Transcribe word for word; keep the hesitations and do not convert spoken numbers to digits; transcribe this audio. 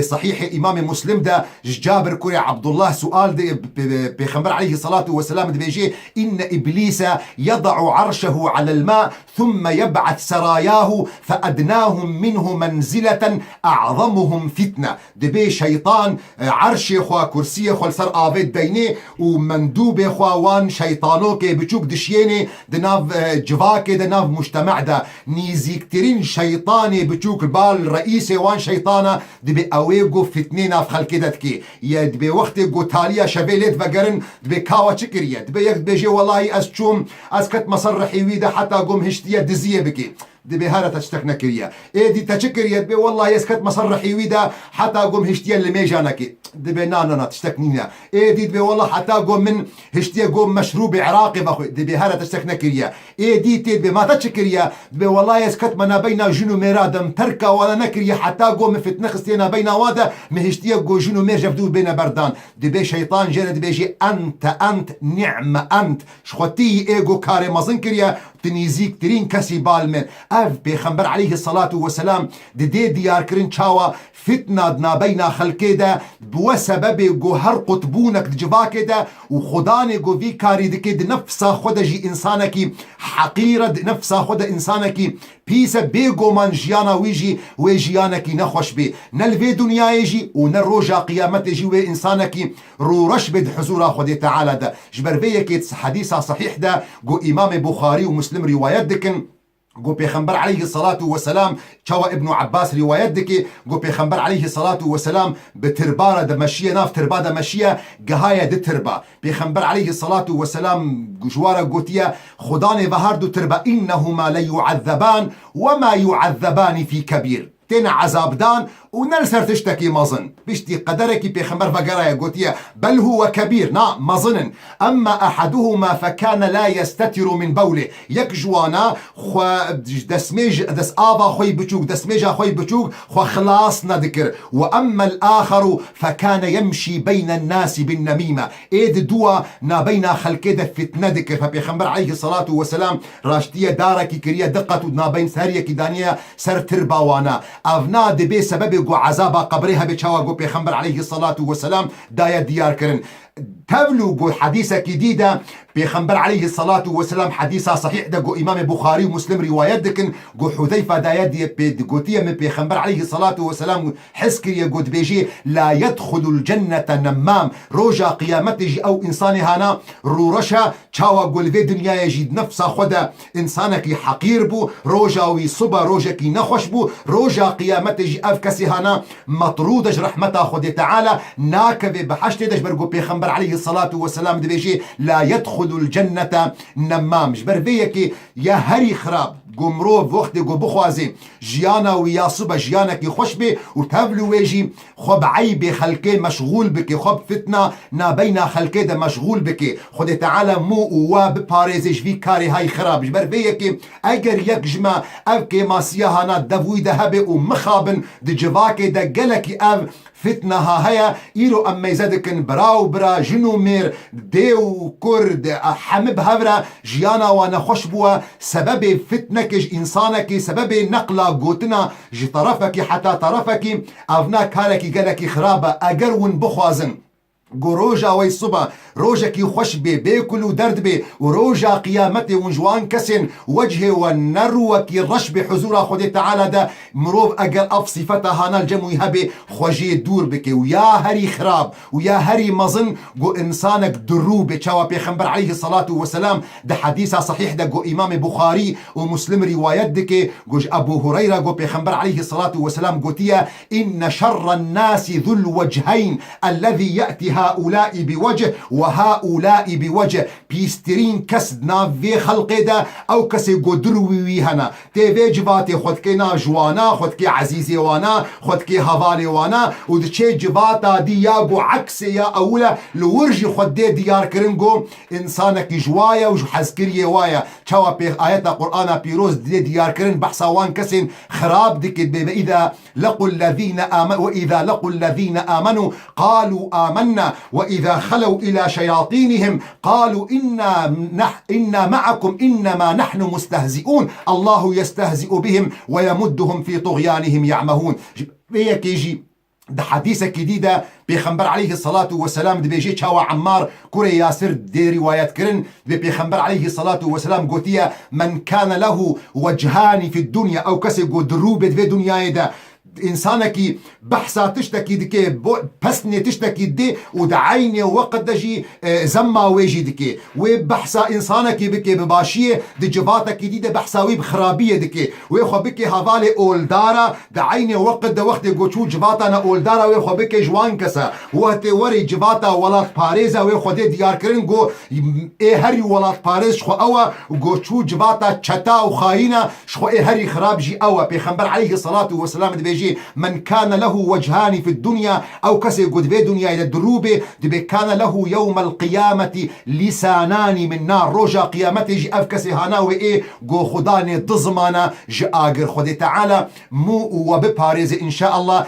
Sahîhê Îmamê Muslim de ji Cabir kurê Abdullah sual de, pe-, pe-, Pêxember aleyhissalatu vesselam dibêje: "İnne iblise yada'u arşehu alel ma, thumme yeb'ath serayahu fe ednahum minhu menzileten a'zamuhum fitne." Dibê şeytan, e, erşê xwe, kursiyê xwe li ser avê dideynê û mendûbê xwe wan şeytanokê biçûk dişiyênê di nav, e, civakê de, nav mujteme de. Nîzîktirîn şeytanê biçûk li bal reîsê wan şeytana dibê ew ê ku fitnê nav xelkê de dikê. Ye dibê wextê ku taliya şevê lê divegerin, dibê kawa çi kiriye? Dibê yek dibêje, "Welahî ez çûm, ez ketme ser rihî wî de heta ku min hiştiye diziyê bikê." Dibê here te tiştek nekiriye. Êdî te çi kiriye? Dibê, "Welahî ez ketme ser rihî wî de heta ku min hiştiye limêja nekê." Dibê, "Na, na, na, tiştek nîne." Êdî dibê, "Wellah heta ku min hiştiye ku meşrûbê Iraqê vexwe." Dibê, "Here te tiştek nekiriye." Êdî tê dibê, "Ma te çi kiriye?" Dibê, "Welahî ez ketme nabeyna jin û mêra de, min terka wana nekiriye heta ku min fitne xistiye nabeyna wa de, min hiştiye ku jin û mêr ji hev dûr bêne berdan." Dibê şeytan jê re dibêje, "Ente ent, ni'me ent." Ji xwe tî yî ê ku karê mezin kiriye, tu nîzîktirîn kesî bal min. Ev Pêxember aleyhissalatu vesselam didê diyarkirin çawa fitna di nabeyna xelkê de bi we sebebê ku her qutbûnek di civakê de û xudanê ku vî karî dikê di nefsa xwe de jî însanekî heqîr e, di nefsa xwe de însanekî pîs e, bêguman jiyana wî jî wê jiyanekî nexweş bê. Ne li vê dinyayê jî û ne roja qiyametê jî wê însanekî rûreş bê di huzûra Xwedê Teala de. Ji ber vê yekê di hedîsa sehîh de ku Îmamê Buxarî û Muslim rîwayet dikin, ku Pêxember aleyhissalatu vesselam, çawa Ibnu Abbas rîwayet dike, ku Pêxember aleyhissalatu vesselam bi tirba re de meşiye, nav tirba de meşiye, gihaye di tirba. Pêxember aleyhissalatu vesselam ji wa re gotiye, "Xudanê ve her du tirba, innehuma le yu'ezzeban ve ma yu'ezzebanî fî kebîr." Têne ezabdan û ne li ser tiştekî mezin. Piştî qederekî Pêxember vegeraye gotiye, "Bel huwe kebîr", na, mezin in. "Emma ehaduhuma fekane la yestetiru min bewlê." Yek ji wana xwe, destmêj, destava xwe yî biçûk, destmêja xwe yî biçûk xwe xilas nedikir. "Ve emmel axeru fekane yemşî beynen nasi bin nemîme." Ê di dua nabeyna xelkê de fitne dikir. Fe Pêxember aleyhissalatu vesselam raştiye darekî kiriye diqet û nabeyna ser yekî daniye ser tirba wana. Evna dibê sebebê ku ezaba qebrê hebe çawa ku Pêxember aleyhissalatu vesselam daye diyar kirin. Tevlû ku hedîsekî dî de Pêxember aleyhissalatu vesselam hedîsa sahîh de ku Îmamê Buxarî û Muslim rîwayet dikin, ku Hudeyfa daye diye pê gotiye min Pêxember aleyhissalatu vesselam hez kiriye ku dibêjî, "La yedxulul cennete nemmam." Roja qiyametê jî ew însanê hana rûreşa çawa ku li vê dinyayê jî di nefsa xwe de însanekî heqîr bû, roja wî sibe rojekî nexweş bû, roja qiyametê jî ev kesê hana metrûd e ji rehmeta Xwedê Teala, nakeve behiştê de, ji ber ku Pêxember aleyhissalatu vesselam dibêjê, "La yedxulul cennete nemmam." Ji ber vê yekê ya herî xirab ku mirov wextê ku bixwaze jiyana wî ya sibe jiyanekî xweş bê û tevlî wê jî xwe bi eybê xelkê meşxûl bike, xwe bi fitna nabeyna xelkê de meşxûl bike. Xwedê Teala mû û wa biparêze ji vî karê hay xirab. Ji ber vê yekê eger yek ji me ev kêmasiya hana dev wî de hebe û mixabin di civakê de gelekî ev fitneha heye, îro em meyze dikin bira û bira, jin û mêr, dê û kur, de, hemî bi hev re jiyana wan nexweş bûye, sebebê fitnekê ji însanekî, sebebê neqla gotina ji terefekî heta terefekî, evna karekî gelekî xirab e. Eger hûn bixwazin ku roja wey sibe rojekî xweş bê, bê kul û derd bê û roja qiyametê hûn ji wan kesên wechê we ne rûwekî reş bê huzûra Xwedê Teala de, mirov eger ev sîfeta hana li cem wî hebê, xwe jê dûr bike û ya herî xirab û ya herî mezin ku însanek dirû bê. Çawa Pêxember aleyhissalatu vesselam di hedîsa sahîh de ku Îmamê Buxarî û Muslim rîwayet dike, ku ji Ebû Hureyre ku Pêxember aleyhissalatu vesselam gotiye, "Inne şerren nasi zul wecheyn, ellezî ye'ti haulâi bi wecih ve haulâi bi wecih." Pîstirîn kes di nav vê xelqê de ew kesê ku dirû wî wî hene. Tê vê civatê xwe dikê nav ji wana, xwe dikê ezîzê wana, xwe dikê hevalê wana û diçê civata dî ya ku eksê ya ewil e, li wir jî xwe dê diyar kirin ku însanekî ji wa ye û ji hezkiriyê wa ye. Çawa pêx ayeta Qur'ana pîroz dê diyar kirin behsa wan kesên xirab dike, dibê ve îda لقوا الذين آمنوا وإذا لقوا الذين آمنوا قالوا آمنا وإذا خلوا إلى شياطينهم قالوا إنا نح إنا معكم إنما نحن مستهزئون الله يستهزئ بهم ويمدهم في طغيانهم يعمهون. Vê yekê jî Di hedîsekî dî de Pêxember aleyhissalatu vesselam dibêje, çawa Emmar kurê Yasir dê rîwayet kirin, dibê Pêxember aleyhissalatu vesselam gotiye, "Men kâne lehu vechani fid dunya", ew kesê ku di rû bê di vê dinyayê de, însanekî behsa tiştekî dike, bo-, pesnê tiştekî dê û di eynê weqt de jî, e, zemma wê jî dike. Wê behsa însanekî bike bi başiyê, di civatekî dî de behsa wî bi xirabiyê dike. Wê xwe bike hevalê oldara, di eynê weqt de wextê ku çû civata ne oldara wê xwe bike ji wan kese. Wextê werê civata welatparêz e wê xwedê diyar kirin ku ê herî welatparêz ji xwe ew e, ku çû civata çeta û xayîn e, ji xwe ê herî xirab jî ew e. Pêxember aleyhissalatu vesselam dibêjî, "Men kâne lehu vechani fid dunya", ew kesê ku di vê dinyayê de di rû bê, dibê, "kâne lehu yewmel qiyameti lîsanani min nar", roja qiyametê jî ev kesê hana wê ê ku Xuda nê du zimana ji agir. Xwedê Teala mû û we biparêze înşaallah.